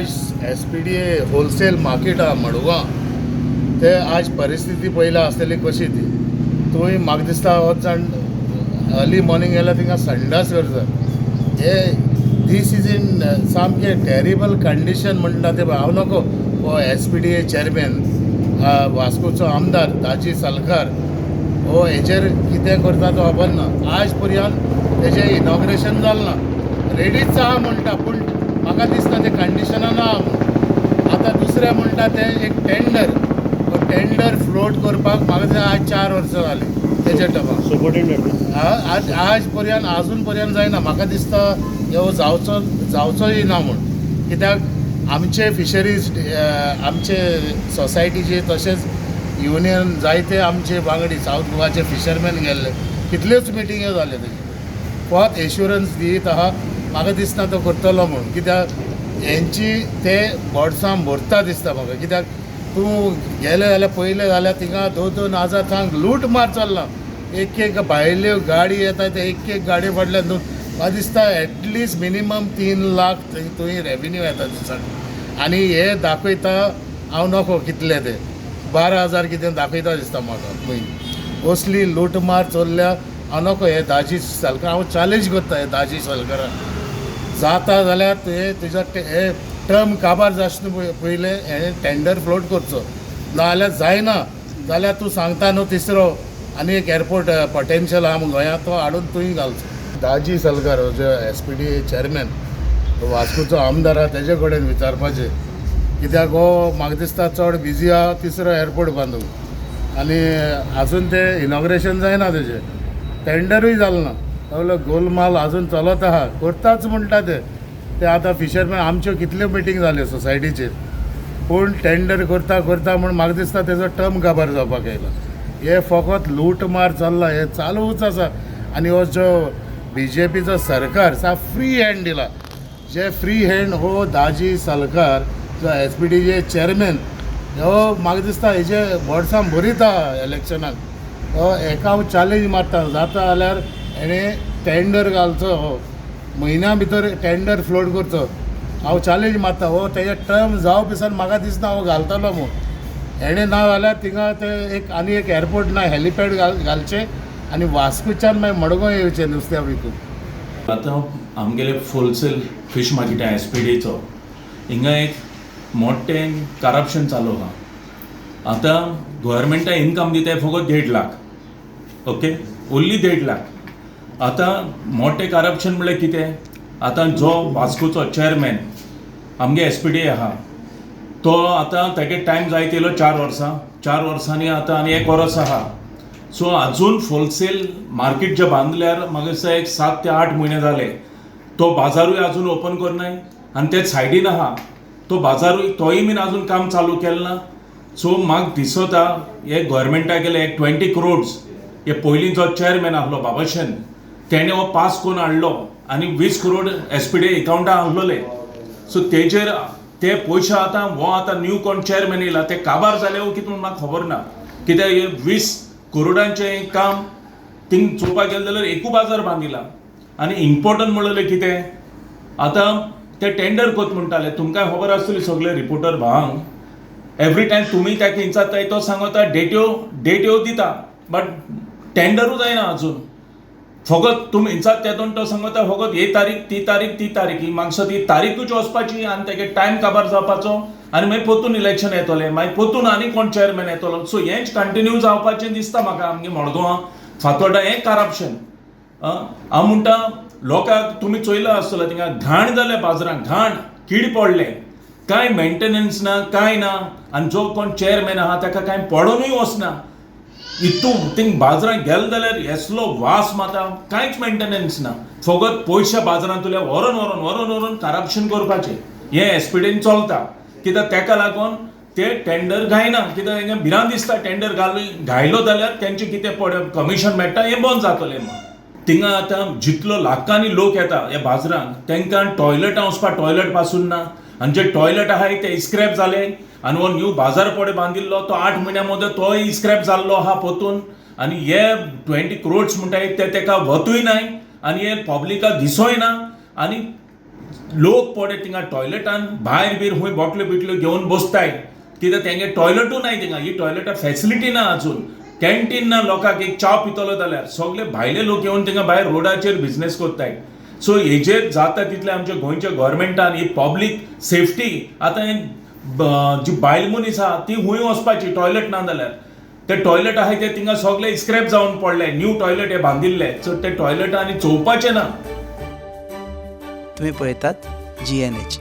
आज S P D A wholesale market आहा मडगांव, ते आज परिस्थिती पयल्या आसतली कशी ती. तुवें म्हाका दिसता वचून अर्ली मॉर्निंग गेल्यार थिंगा संडास करता. हे these is in सामकें टेरिबल कंडिशन म्हणटा ते. हांव नको, हो S P D A chairman, वास्कोचो आमदार दाजी सालकार हो हेजेर कितें करता तो खबर ना. आज पर्यंत तेजें इनॉग्रेशन जालें ना. रेडीच आहा म्हणटा, पूण म्हाका दिसता तें कंडिशनान आहा म्हूण. आतां दुसरें म्हणटा तें एक टेंडर, हो टेंडर फ्लोट करपाक म्हाका दिसता आज 4 वर्सां जालीं तेजे टर्माक. सुपरिटेंडंट. आज आज पर्यंत, अजून पर्यंत जायना. म्हाका दिसता ह्यो जावचोय ना म्हूण, कित्याक आमचे फिशरीज, आमचे सोसायटीचे तशेंच युनियन, जायते आमचे वांगडी सावथ गोवाचे फिशरमॅन गेल्ले, कितल्योच मिटिंग्यो जाल्यो. तेजे फकत एश्युरन्स दित आहा. म्हाका दिसना तो करतलो म्हूण, कित्याक हेंची ते बोडसां भरता दिसता म्हाका. कित्याक तूं गेले जाल्यार, पयलें जाल्यार थिंगा दोन दोन हजार थांग लूट मार चल्ला. एक एक भायल्यो गाडी येता, ते एक एक गाडी फाटल्यान दोन, म्हाका दिसता एटलिस्ट मिनिमम 3 लाख थंय तुवें रेवेन्यू येता दिसाक. आनी हे दाखयता हांव नको कितले ते 12,000 कितें दाखयता दिसता म्हाका पयलीं. असली लूटमार चल्ल्या. हांव नको, हे दाजी सालकार हांव चॅलेंज करता. हे दाजी सालकाराक जाता जाल्यार तुवें तुज्या हे टर्म काबार जावचे पयलें हें टेंडर फ्लोट करचो. ना जाल्यार जायना जाल्यार तूं सांगता न्हू, तिसरो आनी एक एअरपोर्ट पोटेन्शियल आहा म्हूण गोंयांत, तो हाडून तुवें घालचो. दाजी सलकार हो जो S P D A chairman, वास्कोचो आमदार आहा, तेजे कडेन विचारपाचें, कित्याक हो म्हाका दिसता चड बिजी आहा तिसरो एअरपोर्ट बांदूंक आनी अजून ते इनॉग्रेशन जायना, तेजें टेंडरूय जालें ना. सगलो गोलमाल अजून चलत आहा. करताच म्हणटा ते. ते आतां फिशरमॅन आमच्यो कितल्यो मिटींग जाल्यो सोसायटीचेर, पूण टेंडर करता करता म्हूण म्हाका दिसता तेजो टर्म काबार जावपाक येयला. हे फकत लूटमार चल्ला, हे चालूच आसा. आनी हो जो बी जे पीचो सरकार सा फ्री हँड दिला, जे फ्री हँड हो दाजी सलकार जो S P D J chairman, हो म्हाका दिसता हेजे वर्सां भरीत आहा इलेक्शनाक. हो हेका हांव चॅलेंज मारता, जाता जाल्यार हेणें टेंडर घालचो, हो म्हयन्या भितर टेंडर फ्लोट करचो. हांव चॅलेंज मारता. हो तेजे टर्म जावं पिसान म्हाका दिसना हो घालतलो म्हूण हेणें. ना जाल्यार थिंगा ते एक आनी एक एअरपोर्ट ना, हेलिपॅड घालचें आनी वास्कोच्यान मागीर मडगांव येवचें नुस्त्या विकूंक. आतां आमगेले wholesale fish market S P डीचो, हिंगा एक मोठें करप्शन चालू आहा. आतां गोवोरमेंटा इनकम दिताय फकत 1.5 लाख, ओके, ओन्ली 1.5 लाख. आतां मोठें करप्शन म्हणल्यार कितें? आतां जो वास्कोचो चेअरमॅन आमगे एस पी डी आहा, तो आतां तेगे टायम जायत येयलो 4 वर्सां. 4 वर्सांनी आतां आनी एक वर्स आहा. सो अजून होलसेल मार्केट जे बांदल्यार म्हाका दिसता एक 7 ते 8 म्हयने जाले. तो बाजारूय अजून ओपन करनाय आनी ते सायडीन आहा तो बाजारूय, तोय बीन अजून काम चालू केलें ना. सो म्हाका दिसता हे गोवोरमेंटा गेले एक 20 क्रोड्स, हे पयलीं जो चेअरमॅन आहलो बाबाशन, तेणें हो पास करून हाडलो आनी 20 करोड एस पी डी एकावंटान आहलोले. सो तेजेर ते पयशे आतां हो आतां न्यू कोण चेअरमॅन येयला, ते काबार जाले वो कितें म्हूण म्हाका खबर ना. कित्याक हे 20 करोडांचें काम थिंग चोवपाक गेलें जाल्यार एकू बाजार बांदिला. आनी इम्पोर्टंट म्हणलें कितें, आतां ते टेंडर कोत म्हणटाले. तुमकां खबर आसतली सगळे रिपोर्टर भावांक, एवरी टायम तुमी ताका विचारताय, तो सांगता डेट्यो डेट्यो दिता, बट टेंडरूय जायना अजून. फकत तुमी विचारता तेदोन तो सांगता फकत ही तारीख, ती तारीख, ती तारीख. ही मागसो ती तारीखूच वचपाची आनी तेगे टायम काबार जावपाचो आनी मागीर परतून इलेक्शन येतलें, मागीर परतून आनी कोण चेअरमॅन येतलो. सो हेंच कंटिन्यू जावपाचें दिसता म्हाका. आमगे मडगांवां फातोर्डा हें करप्शन. हांव म्हणटा लोकांक, तुमी चोयला आसतलो थिंगा घाण जाल्या बाजारांत, घाण, कीड पडले, कांय मेंटेनन्स ना, कांय ना. आनी जो कोण चेअरमॅन आहा ताका कांय पडोनूय वचना. इतू थिंग बाजारांत गेले जाल्यार एसलो वास माता, कांयच मेंटेनन्स ना. फकत पयशे बाजारांतले व्हरोन व्हरोन व्हरोन व्हरोन करप्शन करपाचें हें एस पी डीन चलता. कित्याक तेका लागून ते टेंडर घायना, कित्याक हेंगे भिरांत दिसता, टेंडर घायलो जाल्यार तेंचें कितें पड कमिशन मेळटा हें बंद जातलें म्हूण. थिंगा आतां जितलो लाखांनी लोक येता ह्या बाजारांत, तांकां टॉयलेटां वचपाक टॉयलेट पासून ना आनी जे टॉयलेट आहाय ते इस्क्रॅप जाले. आनी हो न्यू बाजार पडे बांदिल्लो तो 8 म्हयन्या मदें तोय इस्क्रॅप जाल्लो आहा पोतून. आनी हे 20 क्रोड्स म्हणटाय ते तेका वतूय नाय आनी हे पब्लिकाक दिसोय ना. आनी लोक पडे थिंगा टॉयलेटान भायर बीर खूंय बोटल्यो बिटल्यो घेवन बसताय कित्याक तेंगे टॉयलेटूय नाय थिंगा. ही टॉयलेटा फॅसिलिटी ना अजून, कॅन्टीन ना. लोकांक एक च्या पितलो जाल्यार सगळे भायले लोक येवन थिंगा भायर रोडाचेर बिजनेस करताय. सो हेजेर जाता तितलें आमच्या गोंयच्या गोवोरमेंटान ही पब्लीक सेफ्टी, आतां हे जी बायल मनीस आहा ती खूंय वचपाची टॉयलेट ना जाल्यार? ते टॉयलेट आहाय ते थिंगा सगळे स्क्रॅप जावन पडले. न्यू टॉयलेट हे बांदिल्ले, सो ते टॉयलेट आनी चोवपाचें ना. तुम्ही पळयतात जीएनएच.